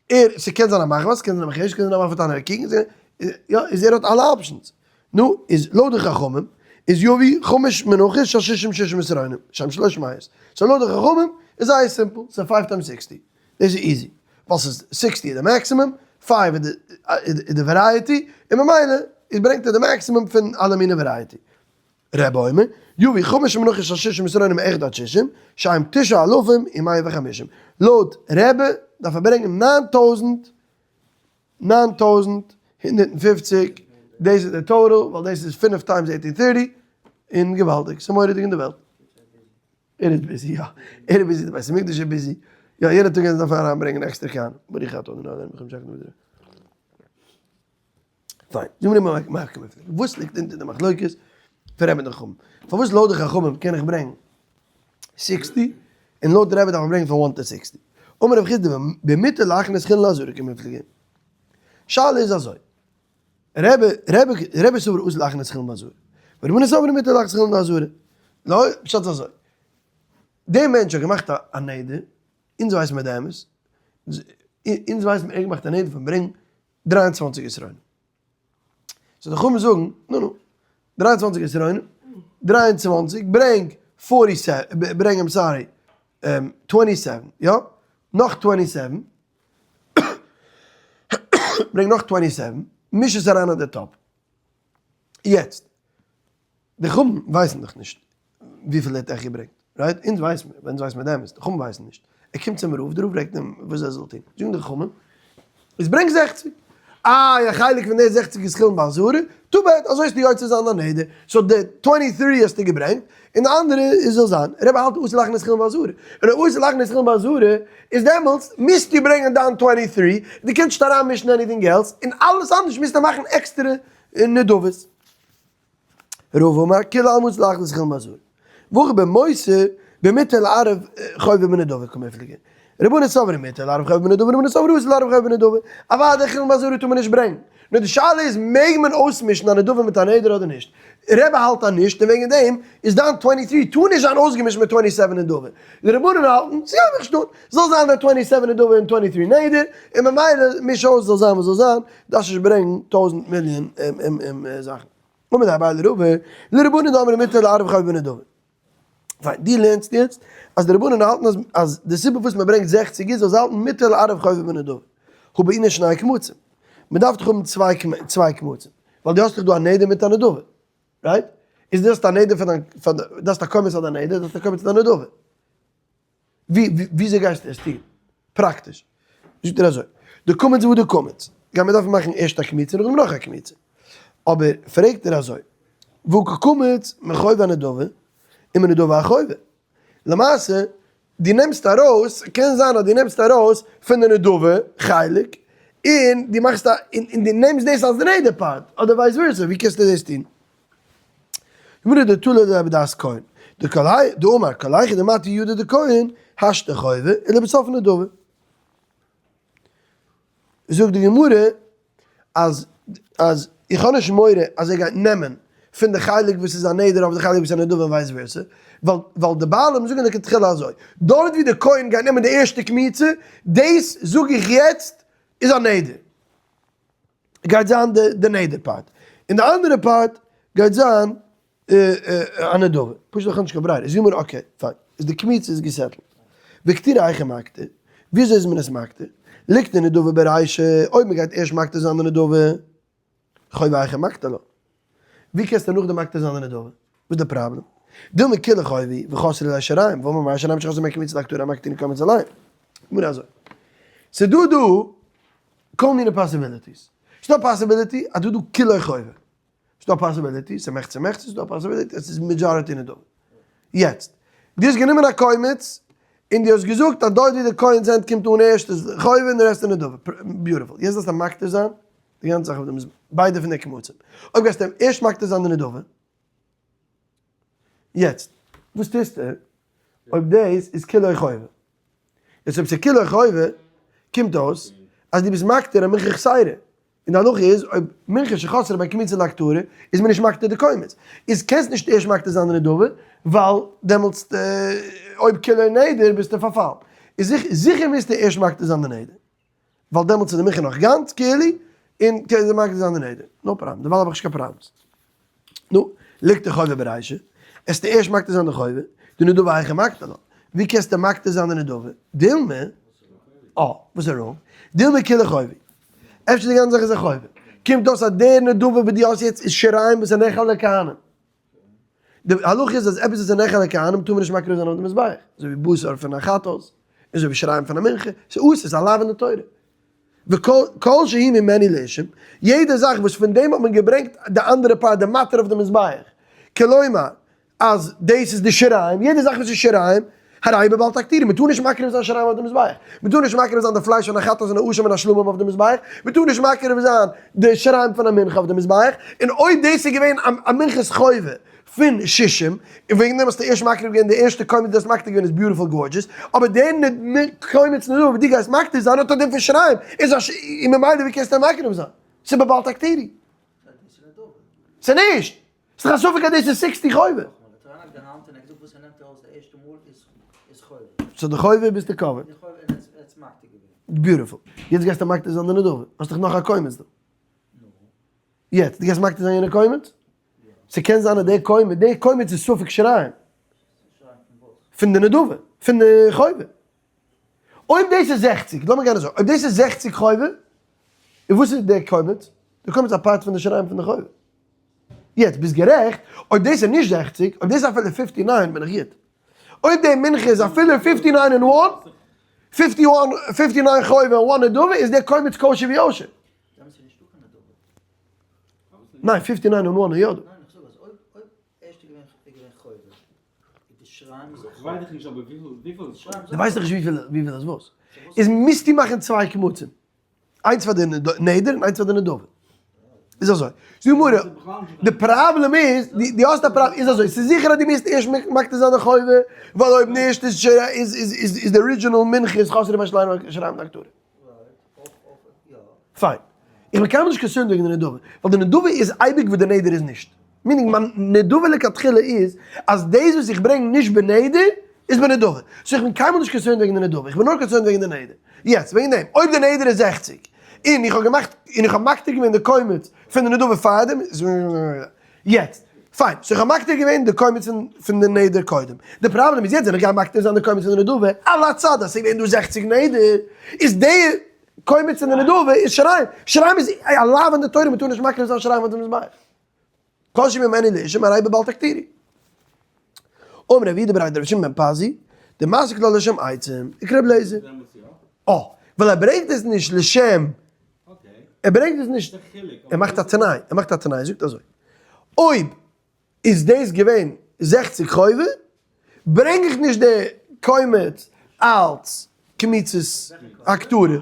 ער, ס'קען זיין א מחבת, ס'קען זיין א מחרש, ס'קען זיין א מפתן ערקעגן, יא, איז ער האט אלע options. נו, איז לויט די חכמים, איז יביא חמש מנחות של שישים שישים עשרונים, שהם שלוש מאות. so לויט די חכמים איז זייער simple, ס'איז five times 60. דאס איז easy. ווייל ס'איז 60 איז די maximum, five איז די variety, און ממילא איז ברענגט ער די maximum פון אלע מיני variety. רבי אומר, יביא חמש מנחות של שישים עשרונים מאחד עד שישים, שהם תשעה אלפים ומאה וחמישים. לויט רבי דארף ער ברענגען 9000, 9150, דאס איז די total, ווייל דאס איז פינף times 1830, און געוואלדיג, ס'איז מורא'דיג אין די וועלט. ער איז busy, יא. ער איז busy, די בית המקדש איז busy. יא, יעדע טאג דארף ער אריינברענגען עקסטערע כהנים. ברוך אתה אדוני אלוהינו מלך העולם שהכל נהיה בדברו. פיין, זאג מיר מה קומט מיר וואס ליגט אונטער די מחלוקת פון רבי און די חכמים? פארוואס לויט די חכמים קען איך ברענגען 60 און לויט די רבי דארף מען ברענגען פון 1 to 60? אמר רב חסדא במותר להכניס חולין לעזרה קמיפלגי. שאלה איז אזוי, רבי רבי רבי סבר אסור להכניס חולין בעזרה, ורבנן סברי מותר להכניס חולין לעזרה. לא, פשט איז אזוי, דער מענטש האט געמאכט א נדר, אונז ווייסן מיר די אמת, אונז ווייסן מיר ער האט געמאכט א נדר פון ברענגן 23 עשרונים. so די חכמים זאגן, נו נו, 23 עשרונים, 23, ברענג forty seven, ברענג I'm sorry, 27, יא? נאך 27, ברענג נאך 27, מיש עס אריין אט די top. יעצט, די חכמים ווייסן דאך נישט וויפיל ער האט עכט געברענגט, right? אונז ווייסן מיר, אונז ווייסן מיר די אמת, די חכמים ווייסן נישט. ער קומט צום רב, דער רב פרעגט אים וואס ער זאל טון. זאגן די חכמים, איז ברענג 60. אה, א חלק פון די 60 איז חולין בעזרה, too bad, אזוי איז די יוצא זיין דיין נדר. so די 23 האסטו געברענגט, און די אנדערע איז זאל זיין. רבי האלט אסור להכניס חולין בעזרה. און אויב אסור להכניס חולין בעזרה, איז דעמאלטס מוזטו ברענגען דיין 23, דו קענסט נישט אריינמישן anything else, און אלעס אנדערש מוזטו מאכן עקסטערע נדבות. רבא אמר כולי עלמא אסור להכניס חולין בעזרה. והכא במותר במותר לערב חובה בנדבה קמיפלגי. רבנן סברי מותר לערב חובה בנדבה רבנן סברי אסור לערב חובה בנדבה. אוודאי חולין בעזרה טאר מען נישט ברענגן. נאר די שאלה איז מעג מען אויסמישן א נדבה מיט א נדר אדער נישט. רבי האלט אז נישט און וועגן דעם איז דיין 23 טאר נישט זיין אויסגעמישט מיט 27 נדבה. די רבנן האלטן ס'גייט מיך נישט אן. זאל זיין דיין 27 נדבה און 23 נדר און ממילא מיש אויס זאל זיין וואס זאל זיין. דארפסט נישט ברענגן טויזנט מיליאן זאכן. אמר ליה אביי לרבא, לרבנן דאמרי מותר לערב חובה בנדבה. פיין, דו לערנסט יעצט אז די רבנן האלטן אז אז די סיבה וואס מען ברענגט 60 איז ווייל זיי האלטן מותר לערב חובה בנדבה. הא בעינן שני קמצים. מען דארף דאך האבן צוויי קמצים. ווייל דו האסט דאך דא א נדר מיט א נדבה. right? איז דו האסט א נדר פאר דיין, פאר די, דו האסט א קומץ פאר דיין נדר, דו האסט א קומץ פאר דיין נדבה. ווי, וויאזוי גייסטו עס טון? פראקטיש. זאגט ער אזוי, די קמץ וואו די קמץ, גייט מען דארפן מאכן ערשט א קמיצה און נאכדעם נאך א קמיצה. אבער פרעגט ער אזוי, והא קא קמיץ מחובה אנדבה ומנדבה אחובה. למעשה, דו נעמסט ארויס, קען זיין אז דו נעמסט ארויס פון די נדבה חלק, און דו מאכסט א, און דו נעמסט דאס אלס די נדר part, אדער vice versa, ווי קענסטו דאס טון? גמרא דתלה דרבי דעת כהן, דכל היי, דאמר כל היכא דמטי ידא דכהן, השתא חובה, ולבסוף נדבה. זאגט די גמרא אז אז איך האב נישט מורא אז ער גייט נעמען פון די חלק וואס איז א נדר אויף די חלק וואס איז א נדבה און vice versa, ווייל ווייל די בעלים זאגן לכתחילה אזוי, דארט ווי די כהן גייט נעמען די ערשטע קמיצה, דאס זאג איך יעצט איז א נדר. גייט זיין די די נדר part, און די אנדערע part גייט זיין א נדבה, פשוט איך האב נישט קיין ברירה, איז גמרא okay פיין, איז די קמיצה איז געסעטלט, וקטירה היכי מקטיר, וויאזוי איז מען עס מקטיר, ליקטר נדבה ברישא, אויב מען גייט ערשט מקטיר זיין די נדבה. חובה היכי מקטר לה. ווי קענסטו נאכדעם מקטיר זיין די נדבה? וואס איז די פראבלעם? דילמא כולה חובה וחסרו ליה שיריים, ואמר מר שיריים שחסרו מהן קמיצה להקטרה מקטירין קומץ עליהם. גמרא אזוי. ס'דא דא כל מיני possibilities. ס'דא possibility אז דא דא כולו חובה. ס'דא possibility, ס'מחצה מחצה, ס'דא possibility אז ס'איז majority נדבה. יעצט, דו האסט גענומען א קומץ, און דו האסט געזאגט אז דארט ווי די כהן'ס הענט קומט אן ערשט איז חובה און די רעסט איז נדבה. Beautiful. יעצט דארפסטו מקטיר זיין די גאנצע זאך אויף דעם ביידע פון די קמצים. אויב גייסטו ערשט מקטיר זיין די נדבה, יעצט, וואס טוסטו אויב דאס איז כולו חובה? יעצט אויב ס'איז כולו חובה, קומט אויס אז דו ביסט מקטיר א מנחה חסרה, און די הנחה איז אויב מנחה שחסרה בין קמיצה להקטרה איז מען נישט מקטיר די קומץ, איז קענסט נישט ערשט מקטיר זיין די נדבה, ווייל דעמאלטס אויב כולו נדר ביסטו פארפאלן, איז זיכער מוזטו ערשט מקטיר זיין די נדר. ווייל דעמאלטס איז די מנחה נאך גאנץ כאילו, און קען זי מקטיר זיין די נדר. No problem, דערווייל האב איך נישט קיין problems. נו, ליקטר חובה ברישא, עסטו ערשט מקטיר זיין די חובה, די נדבה היכי מקטר לה. ווי קענסטו מקטיר זיין די נדבה? דילמא, אה, וואס איז wrong? דילמא כולה חובה. אפשר די גאנצע זאך איז א חובה. קומט אויס אז דער נדבה וואס דו האסט יעצט איז שיריים וואס איז נאכל לכהנים. די הלכה איז אז עפעס וואס איז נאכל לכהנים טאר מען נישט מקריב זיין אויף די מזבח, אזוי ווי בשר פון א חטאת, און אזוי ווי שיריים פון א מנחה, ס'איז אסור, ס'איז א לאו אין די תורה. וכל שהוא ממנו לאישים, יעדע זאך וואס פון דעם האט מען געברענגט די אנדערע part, די מטרה אויף די מזבח, כלומר אז דאס איז די שיריים, יעדע זאך וואס איז שיריים, הרי בבל תקטירו, מען טאר נישט מקריב זיין שיריים אויף די מזבח, מען טאר נישט מקריב זיין די פלייש פון א חטאת און א אשם און א שלמים אויף די מזבח, מען טאר נישט מקריב זיין די שיריים פון א מנחה אויף די מזבח, און אויב דאס איז געווען א מנחת חובה פון שישים, און וועגן דעם האסטו ערשט מקריב געווען די ערשטע קומץ דו האסט מקטיר געווען איז beautiful gorgeous, אבער די קומץ נדבה וואס דו גייסט מקטיר זיין האט א דין פון שיריים, איז א ש און ממילא ווי קענסטו מקריב זיין? ס'איז בבל תקטירו. ס'איז נישט! ס'איז דאך א ספק אז דאס איז sixty חובה. So די חובה ביסטו covered. Beautiful. יעצט גייסטו מקטיר זיין די נדבה. האסט דאך נאך א קומץ דא. יעצט, דו גייסט מקטיר זיין יענע קומץ? ס'קען זיין אז די קומץ, די קומץ איז ספק שיריים. פון די נדבה. פון די חובה. אויב דאס איז 60, לאמיר גיין אזוי, אויב דאס איז 60 חובה, און וואס איז די קומץ? די קומץ איז א part פון די שיריים פון די חובה. יעצט ביסט גערעכט, אויב דאס איז נישט 60, אויב דאס איז אפילו 59 בין איך גוט. אויב די מנחה איז אפילו 59 און one, 51, 59 חובה און one נדבה, איז דער קומץ כשר ויושר. ניין, 59 און one איז יא דא. דו ווייסט דאך נישט וויפיל איז וואס. איז מוזטו מאכן צוויי קמצים. איינס פאר די נדר און איינס פאר די נדבה. איז אזוי. זאגט די גמרא, די פראבלעם איז, דו האסט א פראבלעם, איז אזוי, ס'איז זיכער אז דו מוזט ערשט מקטיר זיין די חובה, ווייל אויב נישט איז איז די original מנחה איז חסר בין שיריים להקטרה. פיין. איך בין קיינמאל נישט concerned וועגן די נדבה, ווייל די נדבה איז אייביג וואס די נדר איז נישט. Meaning מיין נדבה לכתחילה איז אז דאס וואס איך ברענג נישט בנדר איז בנדבה. So איך בין קיינמאל נישט concerned וועגן די נדבה, איך בין נאר concerned וועגן די נדר. יעצט וועגן דעם, אויב די נדר איז 60, און איך האב געמאכט, און איך האב מקטיר געווען די קומץ פון די נדבה פארדעם, יעצט, פיין, so איך האב מקטיר געווען די קומץ פון די נדר קודם. די פראבלעם איז יעצט ווען איך גיי מקטיר זיין די קומץ פון די נדבה, על הצד אז ס'איז געווען דא 60 נדר, איז די קומץ פון די נדבה איז שיריים. שיריים איז א לאו אין די תורה, מ'טאר נישט מקריב זיין שיריים אויף די מזבח. כל שממנו לאישים הרי בבל תקטירו. אמר רב יהודה בריה דרבי שמעון בן פזי, דמסיק לה לשם עצים, וכרבי אליעזר. אה, ווייל ער ברענגט עס נישט לשם, ער ברענגט עס נישט, ער מאכט א תנאי, ער מאכט א תנאי, ער זאגט אזוי, אויב איז דאס געווען 60 חובה, ברענג איך נישט די קומץ אלץ קמיצת הקטרה,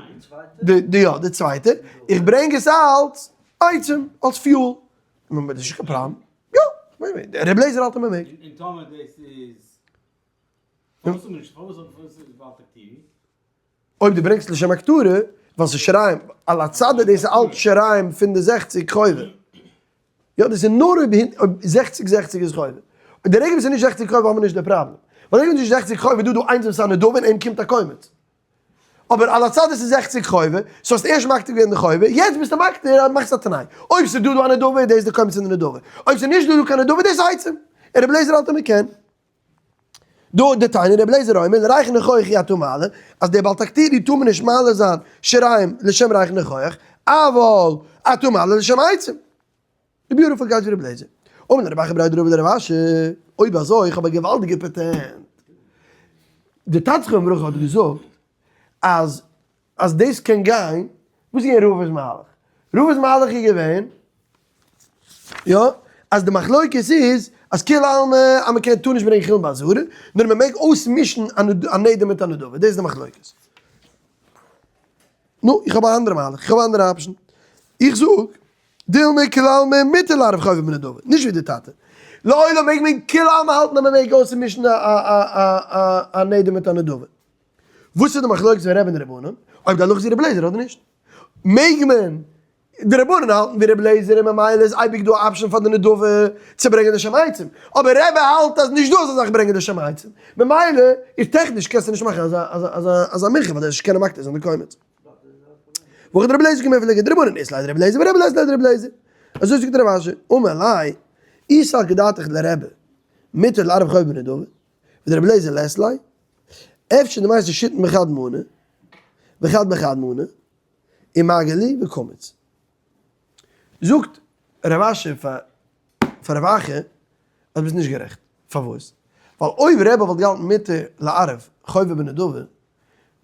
די יא, די צווייטע, איך ברענג עס אלץ עצים, אלץ fuel, נו, דאס איז נישט קיין פראבלעם, יא, ר' לעזער האלט אז מען מעג. און טאמער דאס איז, פארוואס האט מען נישט, פארוואס איז עס בל תקטירו? אויב דו ברענגסט לשם הקטרה, ווייל ס'איז שיריים, על הצד אז דאס איז אלץ שיריים פון די 60 חובה. יא, דאס איז נאר אויב 60 60 איז חובה. אויב די רגע וואס איז נישט 60 חובה האבן מיר נישט די פראבלעם. ווייל די רגע וואס איז נישט 60 חובה איז דא דא איינס וואס איז א נדבה און אים קומט א קומץ. אבער על הצד עס איז 60 חובה, so האסט ערשט מקטיר געווען די חובה, יעצט ביסטו מקטיר אז מאכסט א תנאי. אויב ס'איז דא דא א נדבה איז דאס די קומץ פון די נדבה. אויב ס'איז נישט דא דא קיין נדבה איז דאס עצים. און רבי אליעזר האלט אז מ'קען. דא דתניא רבי אליעזר אומר לריח ניחוח אי אתה מעלה, אז דער בל תקטירו טאר מען נישט מעלה זיין שיריים לשם ריח ניחוח, אבל אתה מעלה לשם עצים. די beautiful גייט ווי רבי אליעזר. אמר ליה רב אחא בריה דרבא לרב אשי, אויב אזוי איך האב א געוואלדיגע פאטענט. די טאטע זכרונו לברכה האט געזאגט אז אז דאס קען גיין, וואס איז געווען רבא'ס מהלך? רבא'ס מהלך איז געווען, יא, אז די מחלוקת איז אז כולי עלמא אז מען קען טאר נישט ברענגען חולין בעזרה, נאר מען מעג אויסמישן א נדר מיט א נדבה, דאס איז די מחלוקת. נו, איך האב א אנדערע מהלך, איך האב א אנדערע option. איך זאג, דילמא כולי עלמא מותר לערב חובה בנדבה, נישט ווי די טאטע. לעולם מעג מען כולי עלמא האלטן אז מען מעג אויסמישן א נדר מיט א נדבה. וואס איז די מחלוקת פון רבי און די רבנן? אויב די הלכה איז ווי רבי אליעזר אדער נישט? מעג מען? די רבנן האלטן ווי רבי אליעזר און ממילא איז אייביג דא א option פאר די נדבה צו ברענגען די אשם עצים. אבער רבי האלט אז נישט דא אזא זאך ברענגען די אשם עצים. ממילא איז טעכניש קענסטו נישט מאכן אזא מנחה ווייל די נישט קענען מקטיר זיין די קומץ. והכא דרבי אליעזר קמיפלגי דרבנן אית להו דרבי אליעזר ורבי לית ליה דרבי אליעזר. אזוי זאגט רב אשי, אמר ליה, אי סלקא דעתך לרבי מותר לערב חובה בנדבה, ודרבי אליעזר לית ליה, אפשר די מיינסט שיתין בחד מנה, וחד בחד מנה, ומגי להו וקמץ. זאגט רב אשי פאר רב אחא אז ביסט נישט גערעכט, פארוואס? ווייל אויב רבי וואלט געהאלטן מותר לערב חובה בנדבה,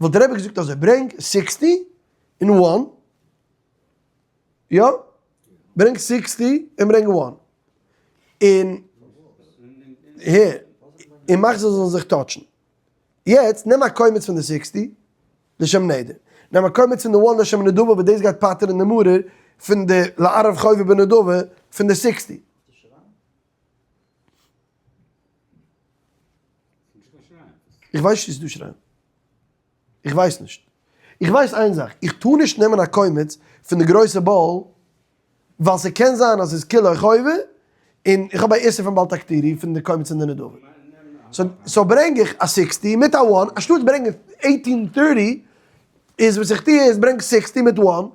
וואלט רבי געזאגט אזוי ברענג sixty און one, יא? ברענג sixty און ברענג one, און הער, און מאך זיי זאלן זיך touch ן. יעצט נעם א קומץ פון די sixty לשם נדר, נעם א קומץ פון די one לשם נדבה וואס דאס גייט פטר'ן די מרור פון די לערב חובה בנדבה פון די sixty. איך ווייס נישט צו ס'איז דא שריים. איך ווייס נישט. איך ווייס איין זאך, איך טאר נישט נעמען א קומץ פון די גרויסע bowl, ווייל ס'קען זיין אז ס'איז כולו חובה, און איך האב א איסור פון בל תקטירו פון די קומץ און די נדבה. so ברענג איך א sixty מיט א one, אנשטאט ברענגען eighteen thirty, איז וואס איך טוה איז ברענג sixty מיט one,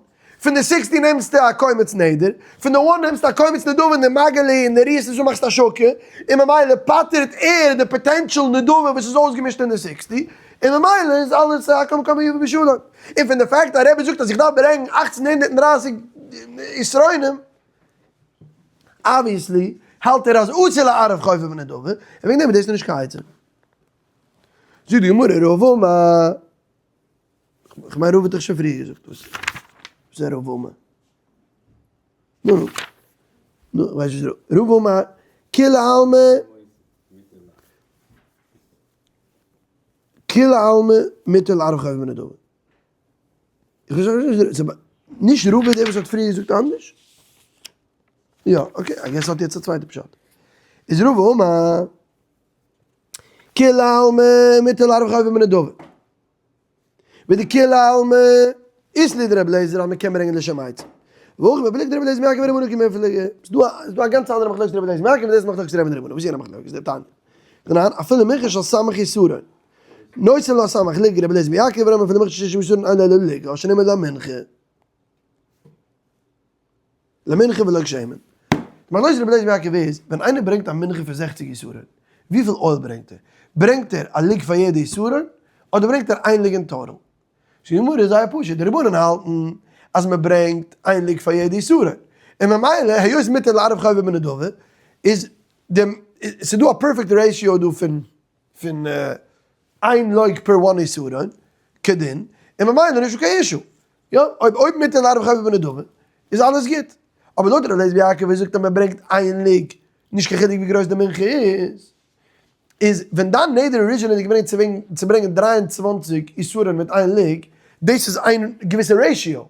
פון די sixty נעמסטו א קומץ נדר, פון די one נעמסטו א קומץ נדבה און די מגי להו און די רירסט עס אן מאכסט השקה, און ממילא פטר'ט ער די potential נדבה וואס איז אויסגעמישט אין די sixty, און ממילא איז אלעס הכל מקומו יבא בשלום. און פון די fact אז רבי זאגט אז איך דארף ברענגן 1830 עשרונים, obviously האלט ער אז אסור לערב חובה בנדבה, און וועגן דעם איז דאס נישט קיין עצה. זאגט די גמרא רבא אמר. כ'מיין רבא האט דאך שוין פריער געזאגט וואס איז רבא אמר. נו נו. נו, כ'ווייס נישט רבא אמר כולי עלמא כולי עלמא מותר לערב חובה בנדבה. איך ווייס נישט נישט רבא דער וואס האט פריער געזאגט אנדערש? יא, okay, I guess האט יעצט א צווייטע פשט. איז רבא אמר כולי עלמא מותר לערב חובה בנדבה. ודכולי עלמא אית להו דרבי אליעזר אז מ'קען ברענגען לשם עצה. והכא קמיפלגי דרבי אליעזר בן יעקב ורבנן קמיפלגי. ס'איז דא א גאנץ אנדערע מחלוקת רבי אליעזר בן יעקב און דאס איז מחלוקת רבי און רבנן. וואס איז יענע מחלוקת? דתניא. דתנן, אפילו מנחה של סמך עשרון. נותן לה סמך לוג רבי אליעזר בן יעקב ואומר אפילו מנחה של שישים עשרון אין לו אלא לוגה שנאמר למנחה. למנחה ולוג שמן. די מחלוקת רבי אליעזר בן יעקב איז, ווען איינער ברענגט א מנחה פון זעכציג עשרון, וויפיל oil ברענגט ער? ברענגט ער א לוג פאר יעדע עשרון, אדער ברענגט ער איין לוג אין total? so די גמרא איז זייער פשוט, די רבנן האלטן אז מען ברענגט איין לוג פאר יעדע עשרון, און ממילא היות מותר לערב חובה בנדבה, איז די, ס'איז דא א perfect ratio דא פון פון איין לוג per one עשרון, כדין, און ממילא נישטא קיין issue. יא, אויב אויב מותר לערב חובה בנדבה, איז אלעס גוט. אבער לויט ר' אליעזר בן יעקב וואס זאגט אז מען ברענגט איין לוג, נישט קיין חילוק ווי גרויס די מנחה איז, איז ווען דיין נדר originally געברענגט צו צו ברענגען 23 עשרון מיט איין לוג, דאס איז איין געוויסע ratio.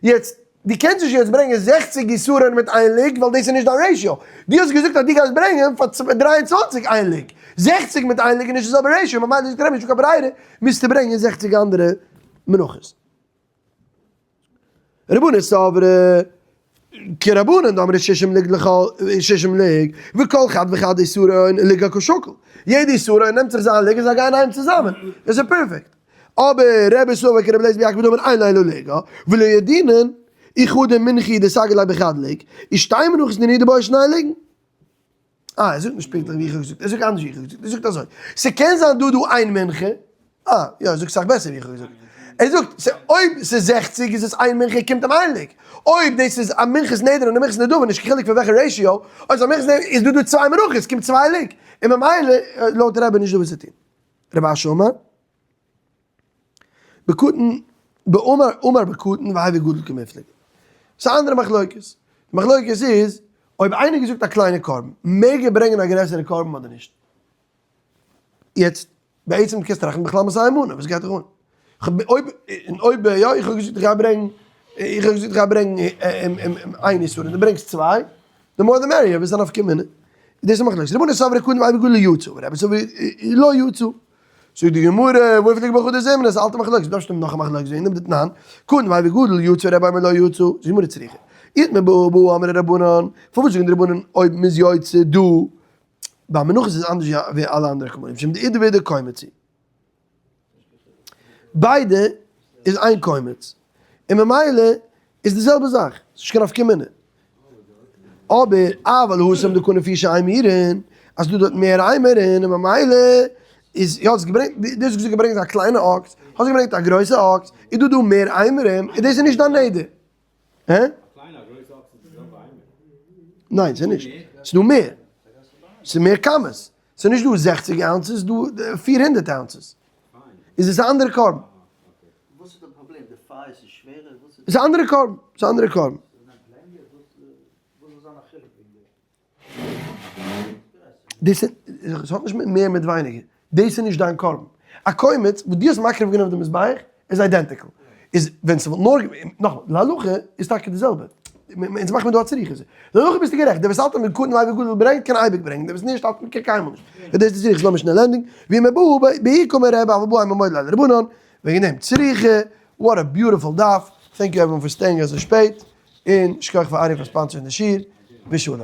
יעצט, דו קענסט נישט יעצט ברענגען 60 עשרון מיט איין לוג, ווייל דאס איז נישט דיין ratio. דו האסט געזאגט אז דו גייסט ברענגען פאר 23 איין לוג. 60 מיט איין לוג איז נישט די זעלבע ratio, ממילא איז נישט קיין ברירה, מוזטו ברענגען 60 אנדערע מנחות. רבנן סברי כרבנן דאמרי שישים לוג לכל שישים לוג וכל חד וחד עשרון לוגה קא שקיל. יעדע עשרון נעמט זיך זיין לוג און זיי גייען אהיים צוזאמען. דאס איז perfect. אבער רבי סבר כרבי אליעזר בן יעקב דאמר אין לו אלא לוגה ולא ידעינן אי חדא מנחה דסגי ליה בחד לוג אי שתי מנחות נינהו דבעו שני לוגין. אה, ער זאגט נישט פונקטליך ווי איך האב געזאגט, ער זאגט אנדערש ווי איך האב געזאגט, ער זאגט אזוי, ס'קען זיין דא דא איין מנחה, אה, יא, ער זאגט סאך בעסער ווי איך האב געזאגט. ער זאגט, אויב ס'איז 60 איז עס איין מנחה קומט אים איין לוג. אויב דאס איז א מנחת נדר און א מנחת נדבה, נישט קיין חילוק פון וועלכע ratio, אויב ס'איז א מנחת נדר איז דא דא צוויי מנחות, קומט צוויי לוג. און ממילא לויט רבי נישט דא וואס צו טון. רבי אשי אמר, בקטן, באמר אמר בקטן והוי גדול קמיפלגי. ס'איז א אנדערע מחלוקת. די מחלוקת איז, אויב איינער געזאגט א קליינע קרבן, מעג ער ברענגען א גרעסערע קרבן אדער נישט? יעצט, בעצם קענסטו טראכטן בכלל מסיים מנה, וואס גייט דיך אן? אויב, און אויב יא, איך האב געזאגט איך גיי ברענגן, איך האב געזאגט איך גיי ברענגן איין איסור און דו ברענגסט צוויי, the more the merrier, וואס איז א נפקא מינה? דאס איז מחלוקת. רבנן סברי קטן והוי גדול יצא, ורבי סברי לא יצא. זאגט די גמרא, והא איפליגו בחדא זימנא, ס'איז א אלטע מחלוקת, מ'דארף נישט האבן נאך א מחלוקת וועגן דעם דתנן, קטן והוי גדול יצא ורבי אומר לא יצא, זאגט די גמרא צריכא. איתמר בהא בהא אמרי רבנן, פארוואס זאגן די רבנן אויב מ'איז יוצא דא, ביי מנחות איז אנדערש ווי אלע אנדערע קרבנות, משום דאידי ואידי קומץ הוא. ביידע איז איין קומץ, און ממילא איז די זעלבע זאך, ס'איז נישט קיין נפקא מינה. אבער אבל התם דקני פישא אימורין, אז דא דארט מער אימורין, און ממילא איז, יא האסט געברענגט, דו האסט געזאגט געברענגט א קליינע אקס, האסט געברענגט א גרויסע אקס, איז דא דא מער אימורין, און דאס איז נישט דיין נדר. הע? ניין ס'איז נישט, ס'איז דא מער, ס'איז מער כמות, ס'איז נישט דא 60 ounces, ס'איז דא 400 ounces, איז עס א אנדערע קרבן. וואס איז די פראבלעם? די פייער איז שווערער? ס'איז א אנדערע קרבן, ס'איז א אנדערע קרבן. דאס איז, ס'האט נישט מיט מער מיט ווייניגער, דאס איז נישט דיין קרבן. א קומץ וואס דו האסט מקריב געווען אויף די מזבח איז identical. איז ווען ס'וואלט נאר געווען, נאכאמאל, להלכה איז טאקע די זעלבע. אונז מאכן מיר דא א צריכה. להלכה ביסטו גערעכט, דער וואס האלט אז מען קען לייוו גדול ברענגט קען אייביג ברענגען, דער וואס נישט האלט קען קיינמאל נישט. און דאס איז די צריכה, לאמיר שנעל ענדיגן. ואם הבא בהאי קאמר רבי אבל בהא אין מודה לרבנן, וועגן דעם צריכה, what a beautiful דף, thank you everyone for staying אזוי שפעט, און שכוח פאר ארי פאר sponsor ן די שיעור, ושלום.